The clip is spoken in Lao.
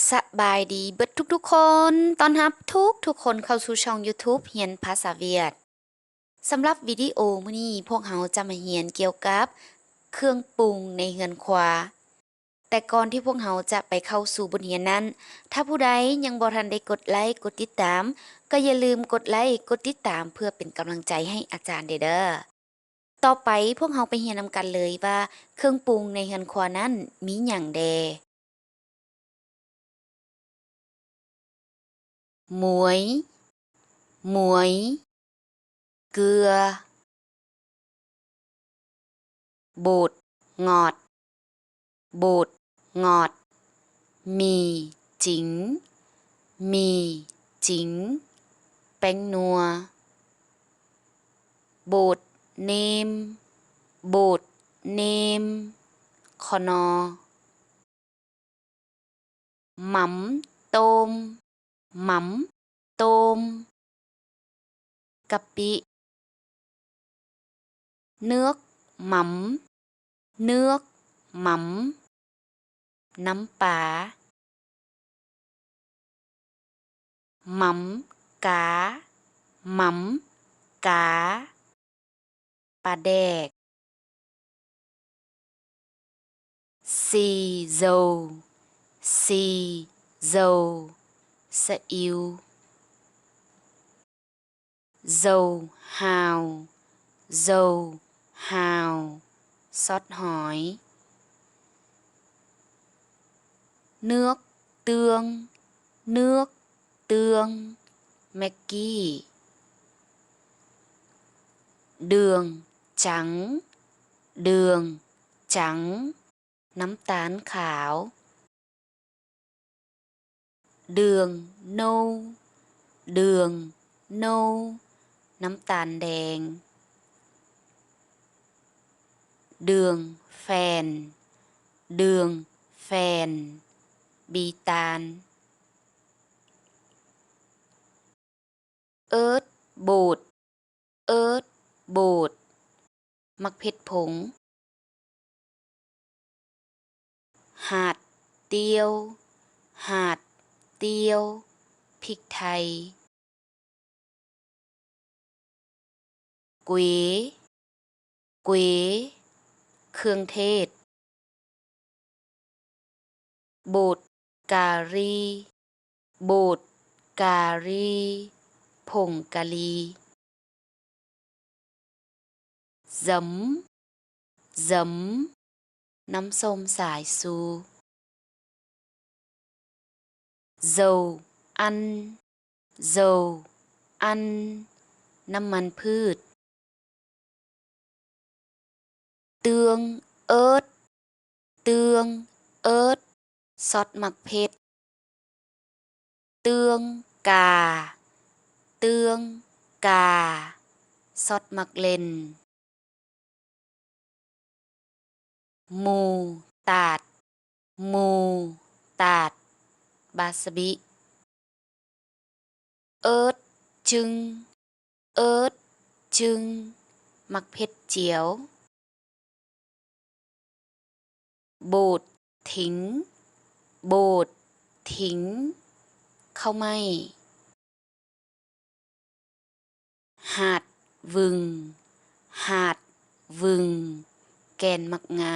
ສະບາຍດີເບິດທຸກໆຄົນ, ຕ້ອນຮັບທຸກໆຄົນເຂົ້າສູ່ຊ່ອງ YouTube ຮຽນພາສາຫວຽດ. ສຳລັບວິດີໂອມື້ນີ້ ພວກເຮົາຈະມາຮຽນກ່ຽວກັບເຄື່ອງປຸງໃນເຮືອນຄົວ. ແຕ່ກ່ອນທີ່ພວກເຮົາຈະໄປເຂົ້າສູ່ບົດຮຽນນັ້ນ, ຖ້າຜູ້ໃດຍັງບໍ່ທັນໄດ້ກົດໄລກ໌ ກົດຕິດຕາມ, ກໍຢ່າລືມກົດໄລກ໌ ກົດຕິດຕາມ ເພື່ອເປັນກຳລັງໃຈໃຫ້ອາຈານແດ່ເດີ້. ຕໍ່ໄປພວກເຮົາໄປຮຽນນຳກັນເລີຍວ່າ ເຄື່ອງປຸງໃນເຮືອນຄົວນັ້ນມີຫຍັງແດ່. ໝວຍ, ໝວຍ, ເກືອ, ບົດງອດ, ບົດງອດ, ໝີ່ຈິງ, ໝີ່ຈິງ, ແປ້ງນົວ, ບົດເນມ, ບົດເນມ, ຂນອ. ໝຳໂຕມ, ໝຳໂຕມ, ກະປິ, ເນືອກໝຳ, ເນືອກໝຳ, ນ້ຳປາ, ໝຳກາ, ໝຳກາ, ປາແດກ. ສີໂຈວ, ສີໂຈວ, ສະອິ້ວ. ໂຈວຮາວ, ໂຈວຮາວ, ຊອດຫອຍ. ເນືອກເຕືອງ, ເນືອກເຕືອງ, ແມັກກີ້. ເດືອງຈັງ, ເດືອງຈັງ, ນ້ຳຕານຂາວ. ເດືອງໂນວ, ເດືອງໂນວ, ນ້ຳຕານແດງ. ເດືອງແຟນ, ເດືອງແຟນ, ບີຕານ. ເອິດໂບດ, ເອິດໂບດ, ໝາກເຜັດຜົງ. ຫາດຕຽວ, ຫາດຕຽວ, ພິກໄທ. ເກວ, ເກວ, ເຄື່ອງເທດ. ບົດກາຣີ, ບົດກາຣີ, ຜົງກາລີ. ເຈີມ, ເຈີມ, ນ້ຳສົ້ມສາຍຊູ. ໂຈອັນ, ໂຈອັນ, ນ້ຳມັນພືດ. ເຕືອງເອິດ, ເຕືອງເອິດ, ຊອດໝາກເຜັດ. ເຕືອງກາ, ເຕືອງກາ, ຊອດໝາກເລັ່ນ. ໝູຕາດ, ໝູຕາດ, ບາສະບິ. ເອິດຈຶງ, ເອິດຈຶງ, ໝາກເຜັດຈຽວ. ໂບດຖິງ, ໂບດຖິງ, ເຂົ້າໄມ້. ຫາດວຶງ, ຫາດວຶງ, ແກ່ນໝາກງາ.